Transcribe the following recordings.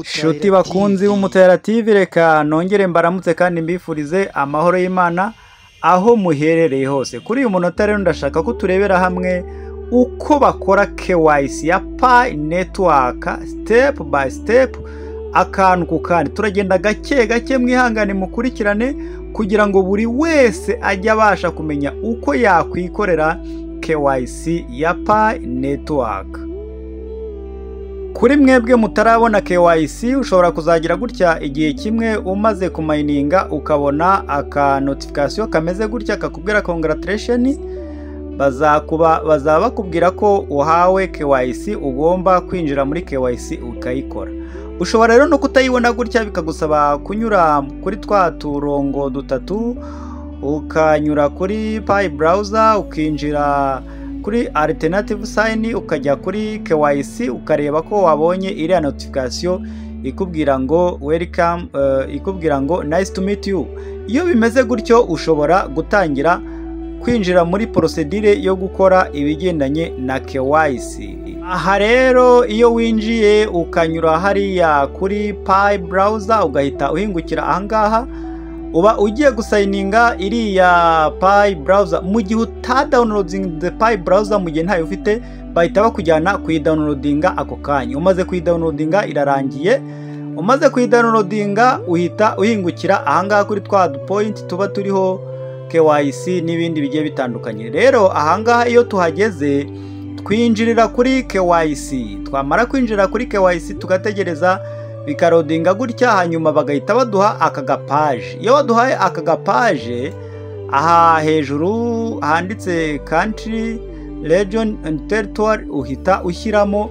Shuti bakunzi b'Umutera TV, reka nongere mbaramutse kandi mbifurize amahoro y'Imana aho muherereye hose. Kuri uyu munota rero ndashaka ko turebera hamwe uko bakora KYC ya Pi Network, step by step, akantu ku kandi. Turagenda gake gake, mwihangane mukurikirane kugira ngo buri wese ajye abasha kumenya uko yakwikorera KYC ya Pi Network. Kuri mwebwe mutarabona KYC, ushobora kuzagira gutya igihe kimwe umaze kumayininga ukabona aka notification kameze gutya kakubwira "Congratulation". Bazakuba bazaba bakubwira ko uhawe KYC, ugomba kwinjira muri KYC ukayikora. Ushobora rero no kutayibona gutya, bikagusaba kunyura kuri twa turongo dutatu, ukanyura kuri Pi Browser, ukinjira kuri alternative sign, ukajya kuri KYC, ukareba ko wabonye iriya notification ikubwira ngo "Welcome", ikubwira ngo "Nice to meet you". Iyo bimeze gutyo ushobora gutangira kwinjira muri procedure yo gukora ibigendanye na KYC. Aha rero iyo winjiye ukanyura hariya kuri Pi Browser, ugahita uhingukira ahangaha, uba ugiye gusayininga iriya Pi Browser. Mu gihe utadawunilodinze Pi Browser, mu gihe ntayo ufite, bahita bakujyana kuyidawunilodinga ako kanya. Umaze kuyidawunilodinga irarangiye. Umaze kuyidawunilodinga uhita uhingukira ahangaha kuri twa dupoint tuba turiho KYC n'ibindi bigiye bitandukanye. Rero ahangaha iyo tuhageze twinjirira kuri KYC. Twamara kwinjira kuri KYC tugategereza bikarodinga gutya, hanyuma bagahita baduha aka gapaje. Iyo baduhaye aka gapaje, aha hejuru handitse "Country, region and territory" uhita ushyiramo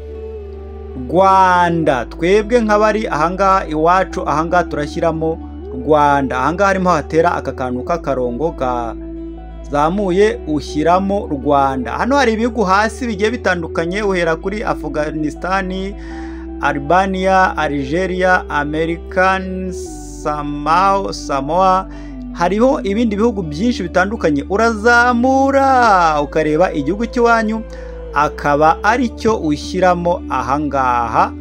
Rwanda. Twebwe nk'abari ahangaha iwacu, ahangaha turashyiramo Rwanda. Ahangaha harimo hatera aka kantu k'akarongo kazamuye, ushyiramo Rwanda. Hano hari ibihugu hasi bigiye bitandukanye, uhera kuri Afghanistan, Albania, Algeria, American Samoa, hariho ibindi bihugu byinshi bitandukanye. Urazamura ukareba igihugu cy'iwanyu, akaba ari cyo ushyiramo ahangaha.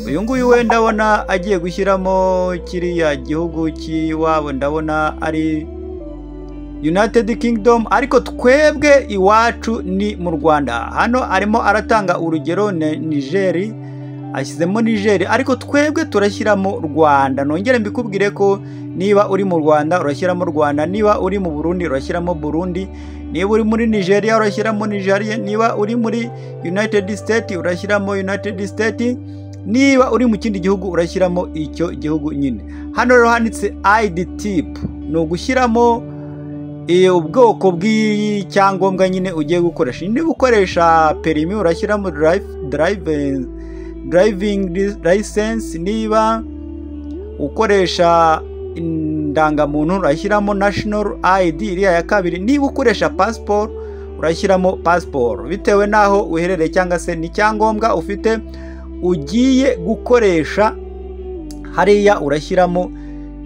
Uyu nguyu we ndabona agiye gushyiramo kiriya gihugu cy'iwabo, ndabona ari United Kingdom, ariko twebwe iwacu ni mu Rwanda. Hano arimo aratanga urugero Nigeri, ashyizemo Nigeri, ariko twebwe turashyiramo Rwanda. Nongere mbikubwire ko niba uri mu Rwanda urashyiramo Rwanda, niba uri mu Burundi urashyiramo Burundi, niba uri muri Nigeria urashyiramo Nigeria, niba uri muri United State urashyiramo United State, niba uri mu kindi gihugu urashyiramo icyo gihugu nyine. Hano rero handitse ID type, ni ugushyiramo ubwoko bw'icyangombwa nyine ugiye gukoresha. Niba ukoresha perimi urashyiramo driving license, niba ukoresha indangamuntu urashyiramo national ID iriya ya kabiri, niba ukoresha pasiporo urashyiramo pasiporo, bitewe n'aho uherereye cyangwa se n'icyangombwa ufite ugiye gukoresha. Hariya urashyiramo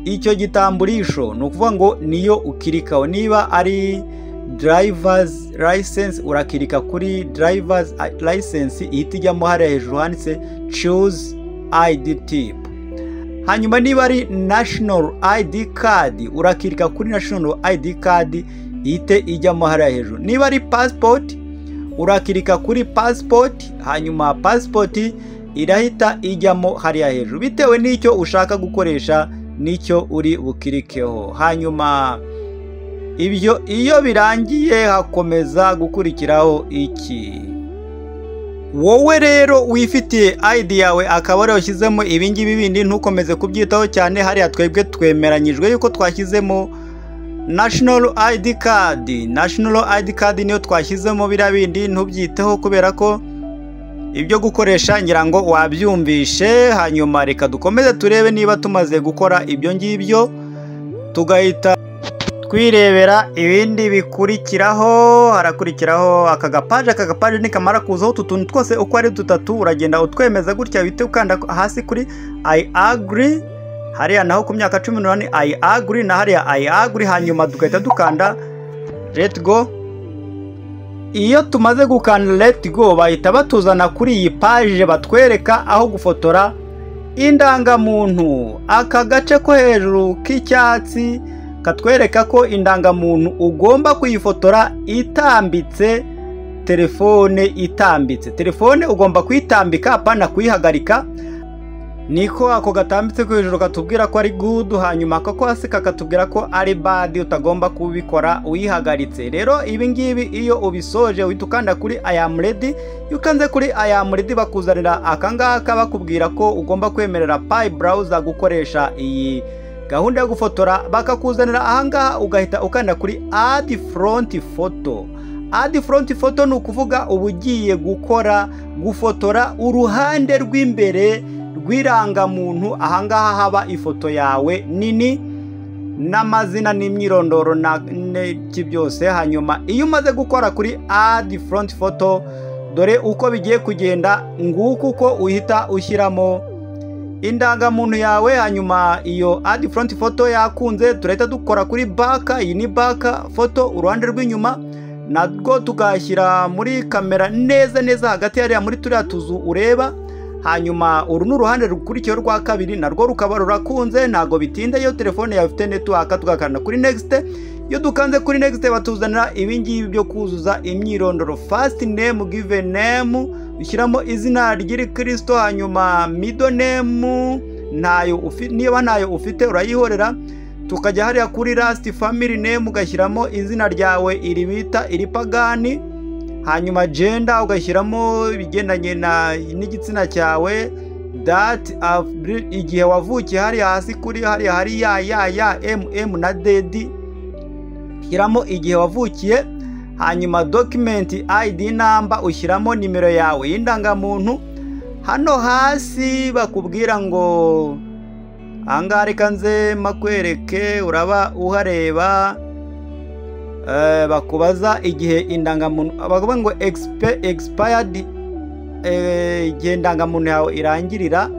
icyo gitamburisho, ni ukuvuga ngo niyo ukirikaho. Niba ari driver's license urakirika kuri driver's license, ihita ijyamo hariya hejuru handitse "Choose ID type". Hanyuma niba ari national ID card urakirika kuri national ID card, ihite ijyamo hariya hejuru. Niba ari passport urakirika kuri passport, hanyuma passport irahita ijyamo hariya hejuru. Bitewe n'icyo ushaka gukoresha nicyo uri bukirikeho. Hanyuma ibyo iyo birangiye hakomeza gukurikiraho iki? Wowe rero wifitiye ID yawe akaba ariyo washyizemo ibingibi bindi, ntukomeze kubyitaho cyane. Hariya twebwe twemeranyijwe yuko twashyizemo national ID card. National ID card niyo twashyizemo, biriya bindi ntubyiteho kubera ko ibyo gukoresha ngira ngo wabyumvishe. Hanyuma reka dukomeze turebe niba tumaze gukora ibyo ngibyo, tugahita twirebera ibindi bikurikiraho. Harakurikiraho aka gapaje. Aka gapaje nikamara kuzaho, utu tuntu twose uko ari dutatu uragenda utwemeza gutya, uhite ukanda hasi kuri "I agree". Hariya naho ku myaka 18 "I agree", na hariya "I agree", hanyuma tugahita dukanda "Let go". Iyo tumaze gukanda "Let go", bahita batuzana kuri iyi paje batwereka aho gufotora. Indangamuntu, aka gace ko hejuru k'icyatsi katwereka ko indangamuntu ugomba kuyifotora itambitse, telefone itambitse. Telefone ugomba kuyitambika, apana kuyihagarika. Niko ako gatambitse ko hejuru katubwira ko ari good, hanyuma ako ko hasi kakatubwira ko ari bad, utagomba kubikora uyihagaritse. Rero ibi ngibi iyo ubisoje uhita ukanda kuri "I am ready". Iyo ukanze kuri "I am ready", bakuzanira aka ngaka bakubwira ko ugomba kwemerera Pi Browser gukoresha iyi gahunda yo gufotora. Bakakuzanira ahangaha, ugahita ukanda kuri "Add front photo". Add front photo ni ukuvuga uba ugiye gukora gufotora uruhande rw'imbere rw'irangamuntu. Ahangaha haba ifoto yawe nini n'amazina n'imyirondoro n'iki byose. Hanyuma iyo umaze gukora kuri "Add front photo", dore uko bigiye kugenda. Nguko uko uhita ushyiramo indangamuntu yawe. Hanyuma iyo "Add front photo" yakunze, turahita dukora kuri back. Iyi ni back photo, uruhande rw'inyuma, narwo tugashyira muri kamera neza neza hagati hariya muri turiya tuzu ureba. Hanyuma uru ni uruhande rukurikiyeho rwa kabiri, narwo rukaba rurakunze. Ntabwo bitinda iyo telefone yawe ifite network. Tugakanda kuri "Next". Iyo dukanze kuri "Next", batuzanira ibingibi byo kuzuza imyirondoro. First name, given name, ushyiramo izina ry'irikirisito. Hanyuma middle name ntayo, niba ntayo ufite urayihorera. Tukajya hariya kuri last family name, ugashyiramo izina ryawe iri bita iripagani. Hanyuma gender, ugashyiramo ibigendanye n'igitsina cyawe. Date, igihe wavukiye, hariya hasi kuri hariya hari ya ya ya m m na d d, shyiramo igihe wavukiye. Hanyuma document ID number, ushyiramo nimero yawe y'indangamuntu. Hano hasi bakubwira ngo ahangaha, reka nze makwereke, uraba uhareba, bakubaza igihe indangamuntu, bakuvuga ngo expired, igihe indangamuntu yawe irangirira.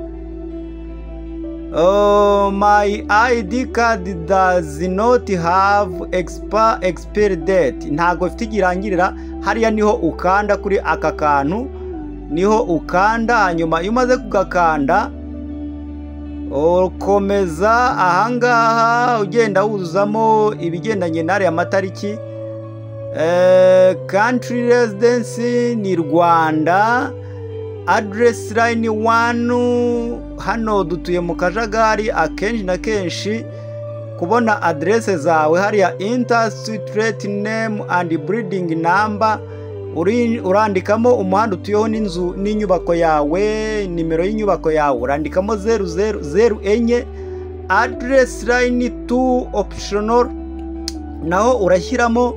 My ID card does not have expiry date, ntabwo ifite igihe irangirira. Hariya niho ukanda kuri aka kantu, niho ukanda. Hanyuma iyo umaze kugakanda, ukomeza ahangaha ugenda wuzuzamo ibigendanye n'ariya matariki. Country residence ni Rwanda. Address line 1, hano dutuye mu kajagari, akenshi na kenshi kubona aderese zawe hariya. Enter street name and building number, urandikamo umuhanda utuyeho n'inzu n'inyubako yawe, nimero y'inyubako yawe urandikamo 0004. Address line 2 optional, naho urashyiramo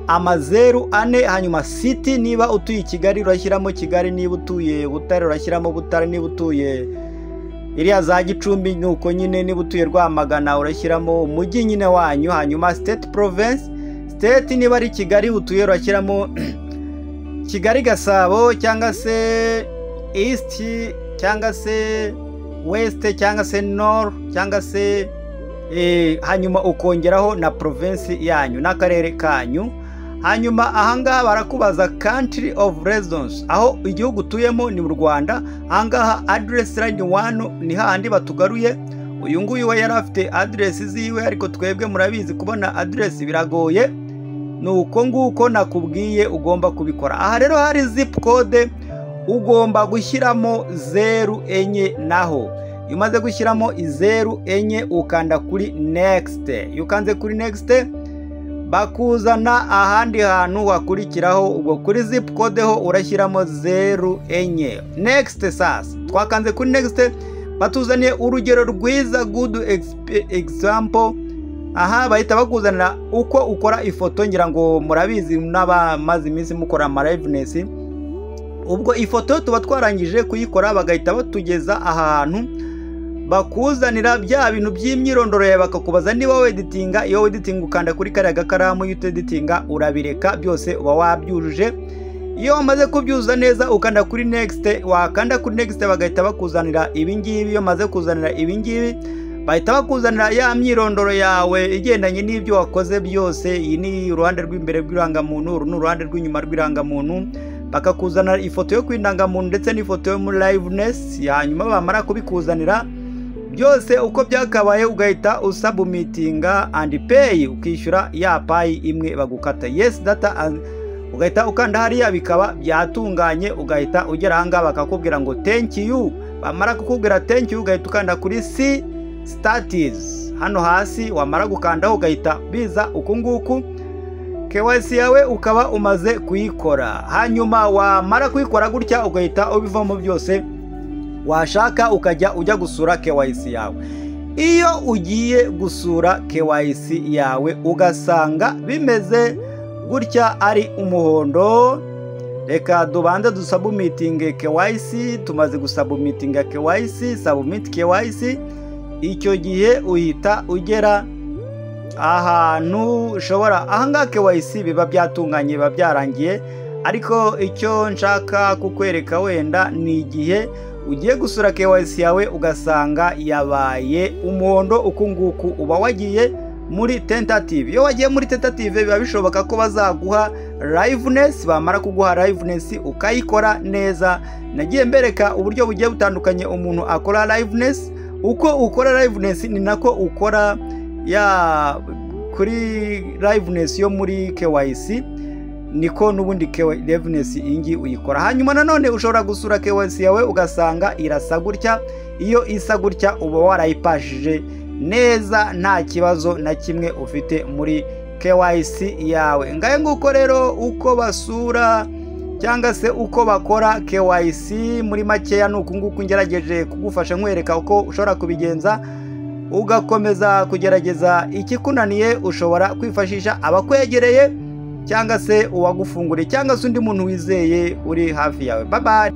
amazeru ane. Hanyuma city, niba utuye i Kigali urashyiramo Kigali, niba utuye Butare urashyiramo Butare, niba utuye iriya za Gicumbi nuko nyine, niba utuye Rwamagana urashyiramo umujyi nyine wanyu. Hanyuma state, province, state, niba ari Kigali utuye urashyiramo Kigali Gasabo cyangwa se East cyangwa se West cyangwa se North cyangwa se hanyuma ukongeraho na province yanyu n'akarere kanyu. Hanyuma ahangaha barakubaza country of residence, aho igihugu utuyemo ni mu Rwanda. Ahangaha address line 1 ni hahandi batugaruye. Uyu nguyu we yari afite address ziwe, ariko twebwe murabizi kubona address biragoye. Ni uko nguko nakubwiye ugomba kubikora. Aha rero hari zip code, ugomba gushyiramo 04. Naho iyo umaze gushyiramo izeru enye, ukanda kuri "Next". Iyo ukanze kuri "Next", bakuzana ahandi hantu hakurikiraho. Ubwo kuri zip code ho urashyiramo 04. "Next". Sasa twakanze kuri "Next", batuzaniye urugero rwiza, good example. Aha bahita bakuzanira uko ukora ifoto. Ngira ngo murabizi n'abamaze iminsi mukora ama liveness. Ubwo ifoto tuba twarangije kuyikora, bagahita batugeza ahantu bakuzanira bya bintu by'imyirondoro yawe, bakakubaza niba weditinga. Iyo weditinga ukanda kuri kariya gakaramu, iyo uteditinga urabireka. Byose uba wabyujuje. Iyo wamaze kubyuzuza neza ukanda kuri "Next". Wakanda kuri "Next", bagahita bakuzanira ibingibi. Iyo bamaze kuzanira ibingibi, bahita bakuzanira ya myirondoro yawe igendanye n'ibyo wakoze byose. Iyi ni uruhande rw'imbere rw'irangamuntu, uru ni uruhande rw'inyuma rw'irangamuntu. Bakakuzanira ifoto yo ku indangamuntu ndetse n'ifoto yo muri liveness. Hanyuma bamara kubikuzanira byose uko byakabaye, ugahita usubmittinga and pay, ukishyura ya Pi imwe bagukata. Yes, data, ugahita ukanda hariya, bikaba byatunganye. Ugahita ugera ahangaha bakakubwira ngo "Thank you". Bamara kukubwira "Thank you", ugahita ukanda kuri see status hano hasi. Wamara gukandaho, ugahita biza uku nguku, KYC yawe ukaba umaze kuyikora. Hanyuma wamara kuyikora gutya, ugahita ubivamo byose, washaka ukajya ujya gusura KYC yawe. Iyo ugiye gusura KYC yawe ugasanga bimeze gutya, ari umuhondo, reka dubanze dusubmittinge KYC. Tumaze gusubmittinga KYC, submit KYC, icyo gihe uhita ugera ahantu ushobora ahangaha. KYC biba byatunganye, biba byarangiye. Ariko icyo nshaka kukwereka wenda ni igihe ugiye gusura KYC yawe ugasanga yabaye umuhondo uku nguku, uba wagiye muri tentative. Iyo wagiye muri tentative, biba bishoboka ko bazaguha liveness. Bamara kuguha liveness, ukayikora neza. Nagiye mbereka uburyo bugiye butandukanye umuntu akora liveness. Uko ukora liveness ni nako ukora ya kuri liveness yo muri KYC, niko n'ubundi liveness iyi ngiyi uyikora. Hanyuma nanone ushobora gusura KYC yawe ugasanga irasa gutya. Iyo isa gutya, uba warayipashije neza, nta kibazo na kimwe ufite muri KYC yawe. Ngahe nguko rero uko basura cyangwa se uko bakora KYC muri makeya ni uku nguku. Ngerageje kugufasha nkwereka uko ushobora kubigenza, ugakomeza kugerageza. Ikikunaniye ushobora kwifashisha abakwegereye cyangwa se uwagufunguriye cyangwa se undi muntu wizeye uri hafi yawe. Bye.